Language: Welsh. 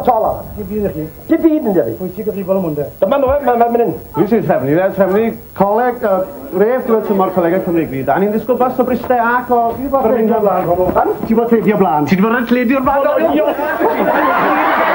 at all, Alan. Dim byd i chi. Dim byd yn dydi. Pwy sy'n gyfrifol am hwn de? Dyma nhw, mae'n mynd hyn. Dwi sy'n trefnu, fe, trefnu coleg, ref diwedd tymor Colegau Cymreig fi. Da ni'n disgwyl bus o Bryste ac o Birmingham. Ti bod teledu o blaen. Ti wedi bod yn teledu o'r blaen?